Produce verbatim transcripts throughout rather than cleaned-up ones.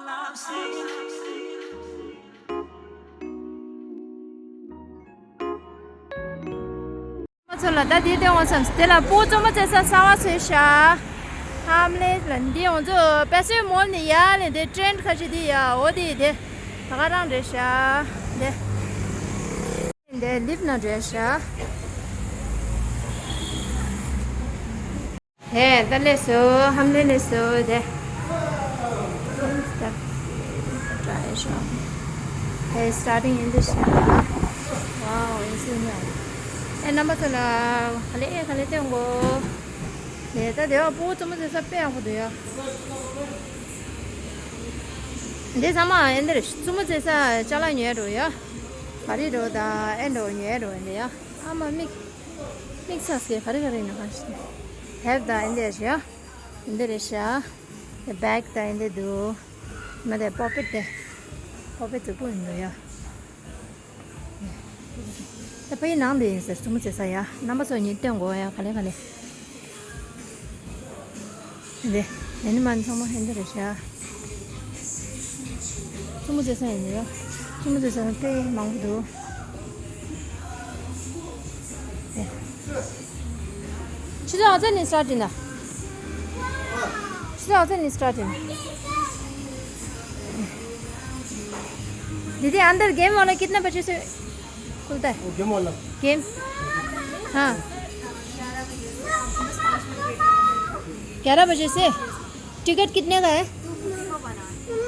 ཚོ་ལ་ད་དེ་སྟོན་འོང་བསམ། དེ་ལ་སྤུ་གུ་རྩེད་མོ་རྩེ་ས་གསར་པ་བཟོས་ཤག་ཧམ་ལེ་ལ་འདི་ང་ཚོ་པེ་སེ་མོལ་ནས་ཡར་ལེན་དེ་ཊེན་ཊི་ཁ་ཤས་དེ་ཡ་འོ་དེ་དེ་ད་ག་རང་རེད་ཤག་དེ་དེ་ལིབ་ན་རེད་ཤག་དེ་ད་ལས་སོ། ཧམ་ལེ་ལས་སོ། དེ་དེ་starting in this. Wow, it's in here. ཨེ་རྣམ་པ་ཚོ་ལ་ག་ལེ་ཨེ་ག་ལེ་སྟོན་གོ། དེ་ད་དེ་བ་སྤུ་གུ་རྩེད་མོ་རྩེ་ས་དཔེ་ཡག་པོ་འདུག་ཡ། འདི་ཚང་མ་ཨེ་འདིར་རྩེད་མོ་རྩེ་ས་ཅ་ལག་ཉོས་འགྲོ་ཡ། ག་རེ་འགྲོ་ད་ཨེ་འགྲོ་ཉོས་འགྲོ་འདི་ཡ། ཨ་མ་མིག་མིག་ཚ་སྐྱེ་ག་རེ་ག་རེ་ནི་གང་ཞིག་དེབ་དང་ཨེ་འདི་རེད་ཤག་འདི་རེད་ཤག་དེ་བེག་དང་ཨེ་འདི་འདུག་མ་དེ་པོ་པེ་ཊི་དེ་པོ་པེ་ཊི་རྫིག་པོ་ཡིན་འདུག་ཡ། ད་ཕ་ཡི་ནང་དུ་ཡིན་ཟེར། རྩེད་མོ་རྩེ་ས་ཡ། རྣམ་པ་ཚོ་གཉིས་སྟོན་དགོས་ཡ། ག་ལེ་ག་ལེ། འདི་ཨེ་ནི་མ་ཚང་མ་ཧན་དུ་རེད་ཤག་རྩེད་མོ་རྩེ་ས་ཡིན་འདུག་ཡ། རྩེད་མོ་རྩེ་ས་དཔེ་མང་པོ་འདུག་ཆུ་ཚོད་ཨ་ཙི་ནས་སི་ཊར་ཊི་ཡིན་ན། ཆུ་ཚོད་ཨ་ཙི་ནས་སི་ཊར་ཊི་ཡིན་ན། दीदी, अंदर गेम वाला कितना बजे से खुलता है? वो गेम वाला। गेम? हाँ। ग्यारह बजे से। टिकट कितने का है?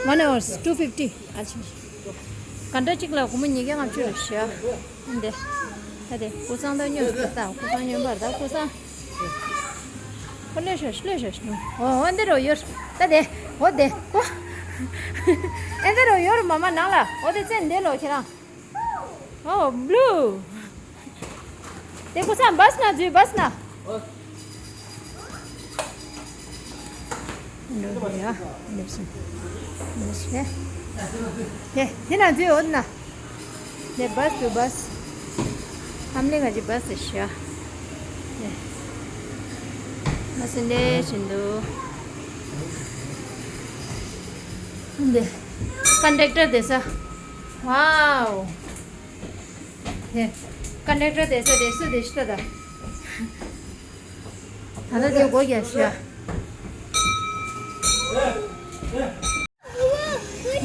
One hours, two fifty. अच्छा। घंटा གཅིག་ལ་སྒོར་མོ་ཉིས་བརྒྱ་ལྔ་བཅུ་རེད་ཤག་འདི། ད་དེ་ཀུ་སང་ད་སྨྱོ་ཟེར་ད། ཀུ་སང་སྨྱོན་པར་ད་ཀུ་སང་། ཨོ་ལོས་ཤོག་ལོས་ཤོག་ཨོ་ཨོ་འདི་རུ་ཡོད། ད་དེ་ཨོ་དེ་ཀོ། ཨེ་འདི་རུ་ཡོད་རུ་མ་མ་ནང་ལ་ཨོ་དེ་བཙན་འདི་ལོ་ཁྱེད་རང་། ཨོ་བླུ། དེ་ཀུ་སང་བས་ན་འཛུལ་བས་ན། འགྲོ་ཡ། འདི་བཞིན། འདི་བཞིན། དེ་དེ་ན་འཛུལ་འོ་ན། དེ་བས་འདུག་བས། ཧམ་ལེ་ག་ཅི་བས་ཤ། དེ་བས་འདི་བཞིན་འདུག་འདི་ཀོན་ཌག་ཊར་དེ་ས། ཝའོ། དེ་ཀོན་ཌག་ཊར་དེ་ས་དེ་སུ་དེ་ཤི་ད་ད། ད་ལྟ་དེ་སྒོ་རྒྱག་ཤག་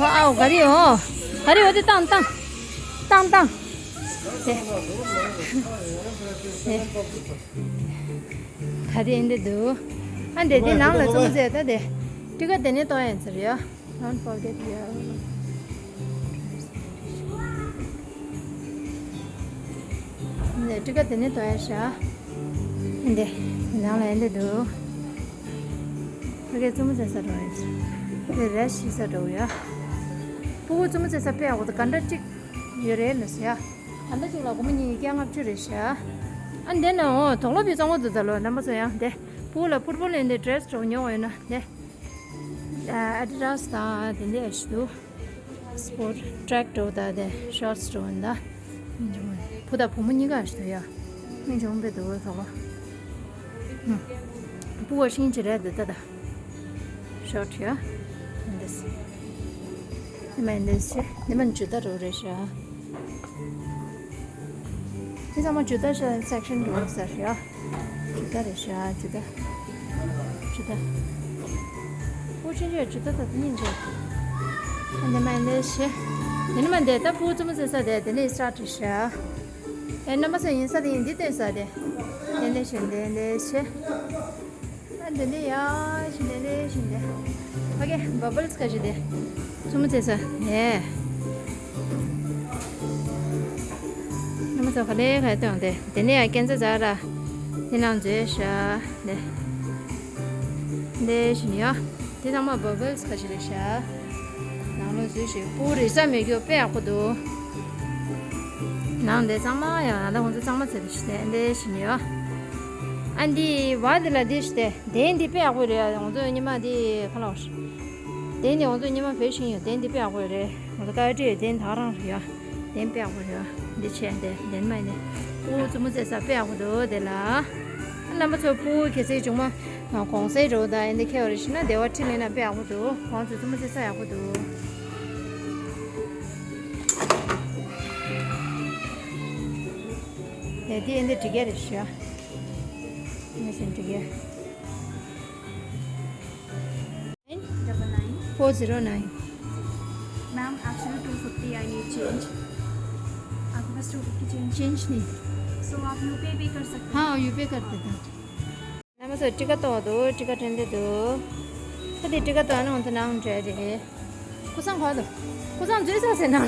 ཨའོ། ག་རེ་ཨོ། ག་རེ་ཨོ། དེ་བཏང་བཏང་། བཏང་བཏང་། དེ། དེ། ག་རེ་ཨེ་འདྲ་འདུག་ཨ་འདྲ་དེ་ནང་ལ་བཙོང་ཟེར་ད་དེ། ཊི་ཀེ་ཊི་དེ་ནས་གཏོང་ཡ་ཡིན་ཟེར་ཡ། Don't forget your. འདི་ཊི་ཀེ་ཊི་དེ་ནས་གཏོང་ཡ་ཤག་འདི་ནང་ལ་ཡ་འདི་འདུག་ཕ་གིར་རྩེད་མོ་རྩེ་ས་འགྲོ་ཡ། འདི་རེ་ཤི་ས་འགྲོ་ཡ། ཕྲུ་གུ་རྩེད་མོ་རྩེ་ས་དཔེ་ཡག་པོ་འདུག་ག་འདྲ་གཅིག་ཡོད་རེད་ལ་ཟེར་ཡ། ག་འདྲ་གཅིག་ལ་སྒོར་མོ་ཉིས་བརྒྱ་ལྔ་བཅུ་རེད་ཤག་ཨ་འདི་ན་འོ་དོག་ལོ་བི་གཙང་པོ་འདུག་ད་ལོ་རྣམ་པ་ཚོ་ཡང་འདི་ཕྲུ་གུ་ལ་ཕུཊ་བོལ་ཡིན་འདི་ཌི་རེ་སི་འདྲ་བོ་ཉོ་འོས་ན་འདི། ཨ་ཨ་ཌི་ཌ་སི་དང་དེ་འདྲས་ཞིག་འདུག་སི་པོར་ཊི་ཊེ་རེག་འདྲ་བོ་དང་དེ་ཤོར་ཊི་སི་འདྲ་བོ་འདི། སྨན་ཆུང་བུ་དང་བུ་མོ་གཉིས་ཀ་ཞིག་འདུག་ཡ། སྨན་ཆུང་བུ་འདུག་ལོ་ཐོག་ལ། སྤུ་བ་ཤིང་ཅི་རེད་འདི་ལྟ་ད། ཤོར་ཊི་ཡ། འདི་སི། འདི་མ་འདི་སི། འདི་མ་ཇུ་ཏ་འདྲ་བོ་རེད་ཤག་འདི་ཚང་མ་ཇུ་ཏ་ཤ་སེག་ཤན་འདྲ་བོ་ཟེར་ཡ། ཇུ་ཏ་རེད་ཤག་ཇུ་ཏ། ཇུ་ཏ། ཨོ་ཆེན་ཆེ་ཇུ་ཏ་ད་དེ་ཉིན་ཆེ། ཨ་འདི་མ་འདི་ཤེ། འདི་ནི་མ་འདི་ད་ཕྲུ་གུ་རྩེད་མོ་རྩེ་ས་དེ་དེ་ནས་སི་ཊར་ཊི་ཤག་ཨེ་རྣམ་པ་ཚོ་ཡིན་ས་དེ་ཡིན་འདི་སྟོན་ས་དེ། འདི་འདི་ཤེ་འདི་འདི་ཤེ། ཨ་འདི་འདི་ཡ་ཤེ་འདི་འདི་ཤེ་འདི། ཕ་གི་བ་བལ་སི་ཁ་ཤེ་དེ། རྩེད་མོ་རྩེ་ས་དེ། རྣམ་པ་ཚོ་ག་ལེ་ག་ལེ་སྟོན་དེ། དེ་ནས་ཡ་ཀན་ཚ་ཛ་ར། དེ་ནང་འཛུལ་ཤག་དེ། འདི་ཤེ་ཡ། དེ་ཚང་མ་བ་བལ་སི་ཁ་ཤས་རེད་ཤག་ནང་ལོགས་འཛུལ་ཞིག་ཕྲུ་གུ་རེ་ས་མེད་རྒྱུ་དཔེ་ཡག་པོ་འདུག་ནང་དེ་གཙང་མ་ཡང་ད་ལྟ་ཁོང་ཚོ་གཙང་མ་བྱས་ཏེ་ཞིག་དེ་འདི་ཤེ་ཡ། ཨ་འདི་བ་འདི་ལ་འདི་ཤེ་དེ་དེ་འདི་དཔེ་ཡག་པོ་རེད་ཡ། ཁོང་ཚོ་ཉི་མ་འདི་ཁ་ལོ། དེ་འདི་ཁོང་ཚོ་ཉི་མ་བེད་ཤིང་ཡོད་དེ་འདི་དཔེ་ཡག་པོ་རེད། ཁོང་ཚོ་ཀ་ཏི་དེ་ད་རང་རེད་ཡ། དེ་དཔེ་ཡག་པོ་རེད་ཡ། འདི་ཆེ་འདི་དེ་མ་འདི། ཕྲུ་གུ་རྩེད་མོ་རྩེ་ས་དཔེ་ཡག་པོ་འདུག་དེ་ལ། རྣམ་པ་ཚོ་ཕྲུ་གུ་གལ་སྲིད་ཆུང་མ། གོང་གསལ་འགྲོ་དང་ཨེ་འདི་ཁྱེར་བ་རེ་ཞིག་ན་བདེ་བ་ཁྲིད་ལེན་ན་དཔེ་ཡག་པོ་འདུག་གོང་དུ་བཙུན་མོ་ཚེ་ས་ཡག་པོ་འདུག་ཨེ་འདི་ཨེ་འདི་འགྲིག་ཡ་རེ་ཞིག་ཨེ་འདི་འགྲིག་ཡ། Double nine. Four zero nine. Ma'am, actually two fifty I need change. आपके पास टू फिफ्टी चेंज? चेंज नहीं। So आप यूपीआई पे कर सकते हैं। हाँ, यूपीआई कर देता हूँ। ना मैं सोच टिकट तो दो, टिकट रहने दो। कभी टिकट तो आना हो तो ना हम जाए रे। कुछ हम खा दो। कुछ हम जैसा से ना।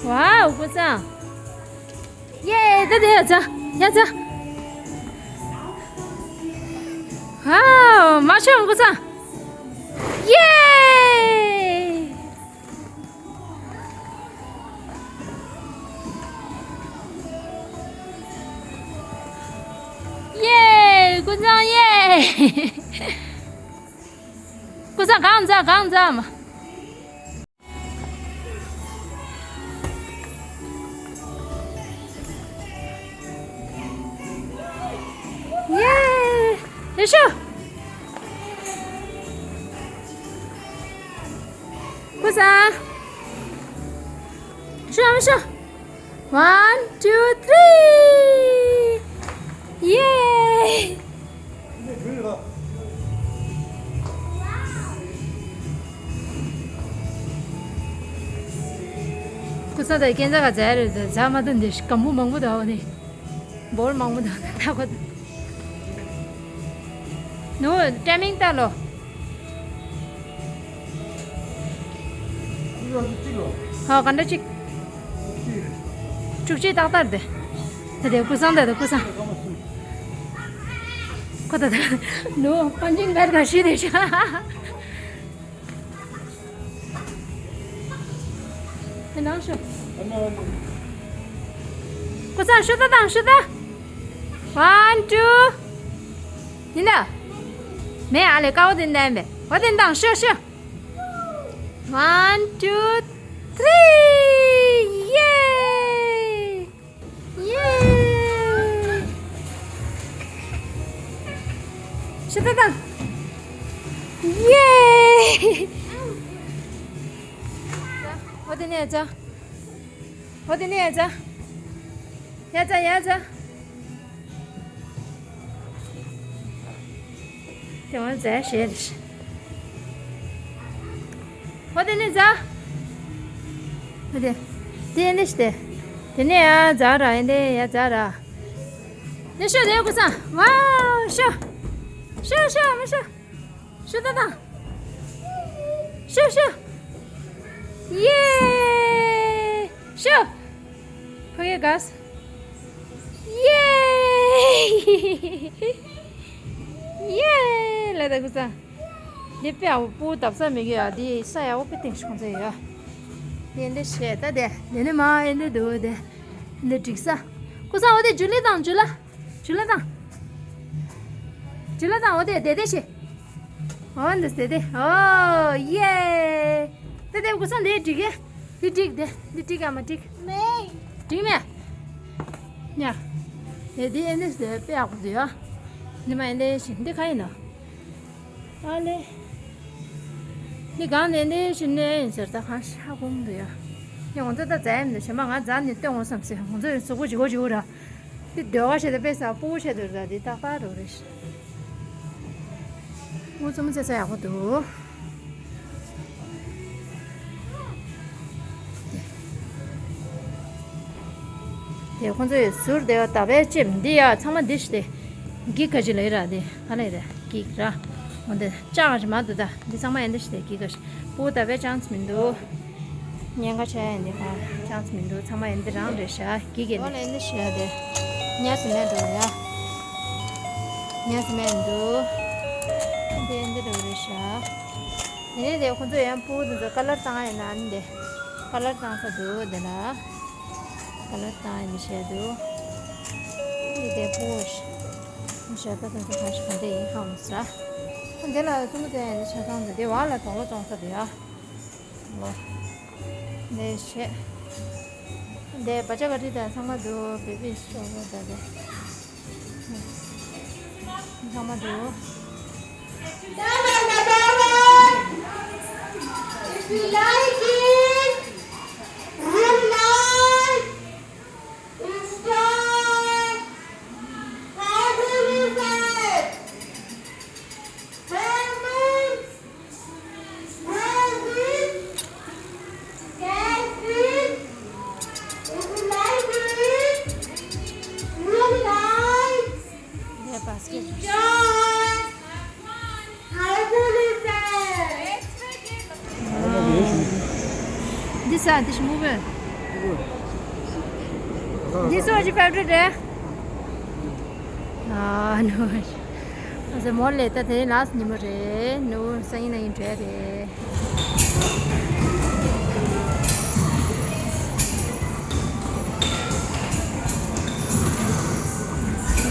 वाह, कुछ हम। ཡེ། ད་དེ་ཡ་ཙ། ཡ་ཙ། ཧའོ། མ་ཤོང་ཀུ་ཚང་། ཡེ། ཡེ། ཀུ་ཚང་ཡེ། ཀུ་ཚང་གང་ཙ་གང་ཙ་མ། ཡེ། ཡེ་ཤུ། ཀུ་ས། ཤུ་ཨ་མ་ཤུ། One, two, three. Yay! ཀུ་ས་ད་ཀན་ཛ་ག་ཛ་རེ་ཛ་མ་དུ་འདི་ཤི་ཀམ་པོ་མང་པོ་ད་འོ་ནི། བོར་མང་པོ་ད་ད་ཁོ་ད། ནོ་ཊའི་མིང་ད་ལོ། ཧ་ག་འདྲ་ཅིག་དྲུག་ཅུ་ཏག་ཏག་དེ། དེ་དེ་ཀུ་སང་དེ་དེ་ཀུ་སང་། ཁོ་ད་ད་ནོ་པན་ཅིང་བེག་ག་ཤི་དེ་ཤ། དེ་ནང་ཤོ། ཀུ་སང་ཤོ་ད་དང་ཤོ་ད། One, two. ཡིན་ད། མེ་ཨ་ལེ་ཀ་བོ་དེ་འདན་པས། འོ་དེ་འདང་ཤོ་ཤོ། One, two, three. Yay! Yay! ཤོ་ད་དང་། Yay! འོ་དེ་ནས་ཅ། འོ་དེ་ནས་ཡ་ཅ། ཡ་ཅ་ཡ་ཅ། དེ་བ་ཛ་ཞེས་རེད། འོ་དེ་ནས་ཛ། འོ་དེ། དེ་ནས་ཤི་དེ། དེ་ནས་ཡ་ཛ་ར་ཡིན་དེ་ཡ་ཛ་ར། དེ་ཤོ་དེ་ཀུ་སང་། ཝའོ་ཤོ། ཤོ་ཤོ་མ་ཤོ། ཤོ་ད་དང་། ཤོ་ཤོ། ཡེ། ཤོ། ཕ་གི་གས། ཡེ། ཡེ། ལ་ད་ཀུ་ས། འདི་དཔེ་ཡག་པོ་བཏབ་ས་མི་གི་ཡ། འདི་ས་ཡག་པོ་དཔེ་བཏིང་ཤོང་ཚེ་ཡ། འདི་འདི་བཤད་ད་དེ། འདི་ནི་མ་འདི་འདུག་དེ། འདི་འགྲིག་ས། ཀུ་ས་འོ་དེ་ཇུ་ལི་དང་ཇུ་ལ། ཇུ་ལ་དང་། ཇུ་ལ་དང་འོ་དེ་དེ་དེ་ཤེ། འོ་འདི་དེ་དེ། ཨོ་ཡེ། དེ་དེ་ཀུ་ས་འདི་འགྲིག་གེ། འདི་འགྲིག་དེ། འདི་འགྲིག་ཨ་མ་འགྲིག་མེ། འགྲིག་མེ། ཉ། དེ་དེ་ཨེ་འདི་དེ་དཔེ་ཡག་པོ་འདུག་ཡ། འདི་མ་ཨེ་འདི་ཤེ་འདི་ག་ཡིན་ནོ། ཨ་ལེ། འདི་གང་ནས་འདི་ཤེ་ནས་ཡིན་ཟེར་ད་གང་ཤ་གོང་འདུག་ཡ། ཡ་ང་ཚོ་ད་རྫ་ཡམ་འདི་ཤེ་མ་ང་རྫ་ནས་སྟོན་འོང་བསམ་སེ་ང་ཚོ་ཡོད་གཟུགས་པོ་ཇི་གོ་ཇི་གོ་ར། འདི་ཟློས་གར་བྱེད་དུས་དཔེ་ས་སྤུ་གུ་བྱེད་དུས་ད་འདི་ཏག་ཏག་འགྲོ་རེད། སྤུ་གུ་བཙུན་མོ་བྱེད་ས་ཡག་པོ་འདུག་དེ་ཁོང་ཚོས་ཟུར་དེ་ད་བས་ལྕེབ་འདི་ཡ་ཚང་མ་འདི་ཞིག་དེ། འགྱིག་ག་ཅི་ལ་ཡི་ར་དེ་ག་ལ་ཡི་ར་འགྱིག་ར། འོ་འདི་ལྕགས་ག་ཅི་མ་འདུག་ད་འདི་ཚང་མ་ཡ་འདི་ཞིག་དེ་འགྱིག་ག་ཞིག་སྤུ་གུ་ད་བས་ཅང་མི་འདུག་ཉེན་ཁ་ཆེ་ཡ་འདི་ཧ་ཅང་མི་འདུག་ཚང་མ་ཡིན་འདི་རང་རེད་ཤག་འགྱིག་གི་འདི་ཡིན་འདི་ཤག་འདི། ཉ་ཟི་མེད་འདུག་ཡ། ཉ་ཟི་མེད་འདུག་འདི་ཡིན་འདི་འདུག་རེད་ཤག་དེ་ནས་དེ་ཁོ་ཚོ་ཡང་སྤུ་གུ་འདི་ཚོ་ཀ་ལར་བཏང་ཡ་ཡིན་ན་འདི། ཀ་ལར་བཏང་ས་འདུག་འདི་ལ། ཀ་ལར་བཏང་ཡ་འདི་བྱས་འདུག་འདི་དེ་སྤུ་གུ་ཞིག་འདི་བྱས་ད་དེ་ཚོ་ག་ཞིག་ག་འདི་ཡིན་ཧ་མ་ས། འདི་ལ་སྤུ་གུ་དེ་ཡང་འདི་ཆ་ཚང་འདི་དེ་བ་ལ་དོག་ལོ་བཙོང་ས་འདི་ཡ། ལོ། འདི་བྱས། འདི་བ་ཅ་ག་ཏི་དང་ཚང་མ་འདུག་བེ་བི་ཤོ་བོ་ད་དེ། ཚང་མ་འདུག If you like it, room night is time. How do you say? Family, family, if you like it, room night. Yeah, basket. Enjoy. How do you say? This one, this movie. This one is your favorite, eh? Ah, no. ཨ་ཙི་མོ་ལེ་ད་དེ་རིང་ལཱ་སི་ཊི་ཉིན་མོ་རེད། ནུ་སང་ཉིན་གནངས་ཉིན་བྲོས་རེད།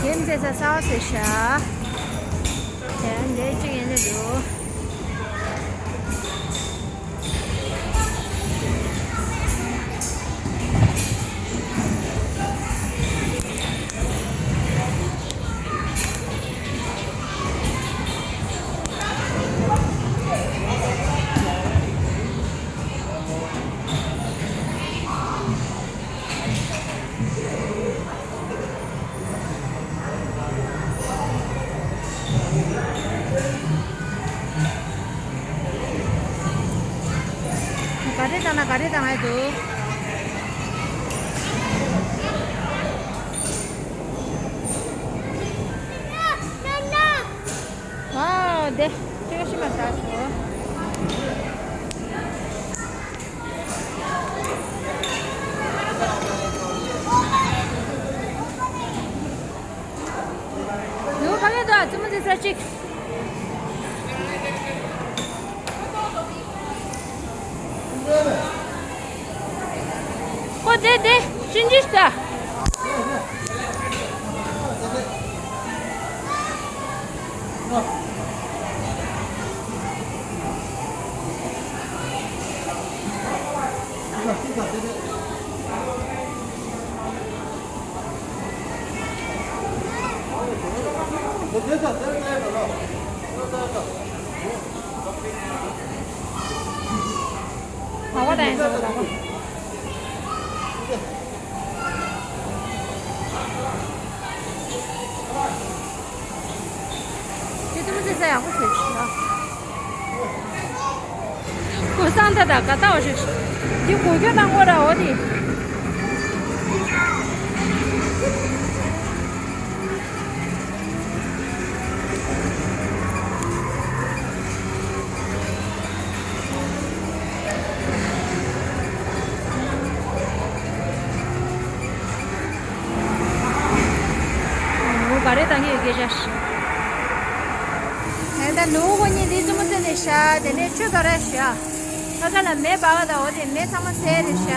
རྒན་མཛེས་ས་གསར་པ་བཟོས་ཤག་དེ་འདྲའི་གཅིག་ཡིན་ནི་འདུག་ག་རེ་བཏང་ན་ག་རེ་བཏང་ཡ་འདུག་ཨ་དེ་ཅི་ཞིག་མ་ཟ་སོ། ལུ་ག་ལེ་དོ་ཙི་མོ་ཙི་ས་ཅིག་ཁོ་དེ་དེ་ཤིན་ཅི་ཤ། ཁྱེད་ཚོ་མི་ཚེ་ས་ཡག་པོ་བཟོས་ཤག་ཁོ་སང་ད་ད་ག་ལྟ་བ་ཞིག་འདི་གོ་རྒྱུ་དང་ངོ་ར་འོ་དེ། ལུ་ག་རེ་བཏང་གི་ཡོད་སྐད་ཆ་ཞིག་ད་ལྟ་ལུ་གོ་གཉིས་འདི་ཙུམ་ཙེ་ནས་བཞག་དེ་ནས་ཆུ་དོ་ར་བཞག་ཁ་ཁ་ལ་མེ་འབར་བ་དང་འོ་དེ་མེ་ཚང་མ་བསད་རེ་བཞག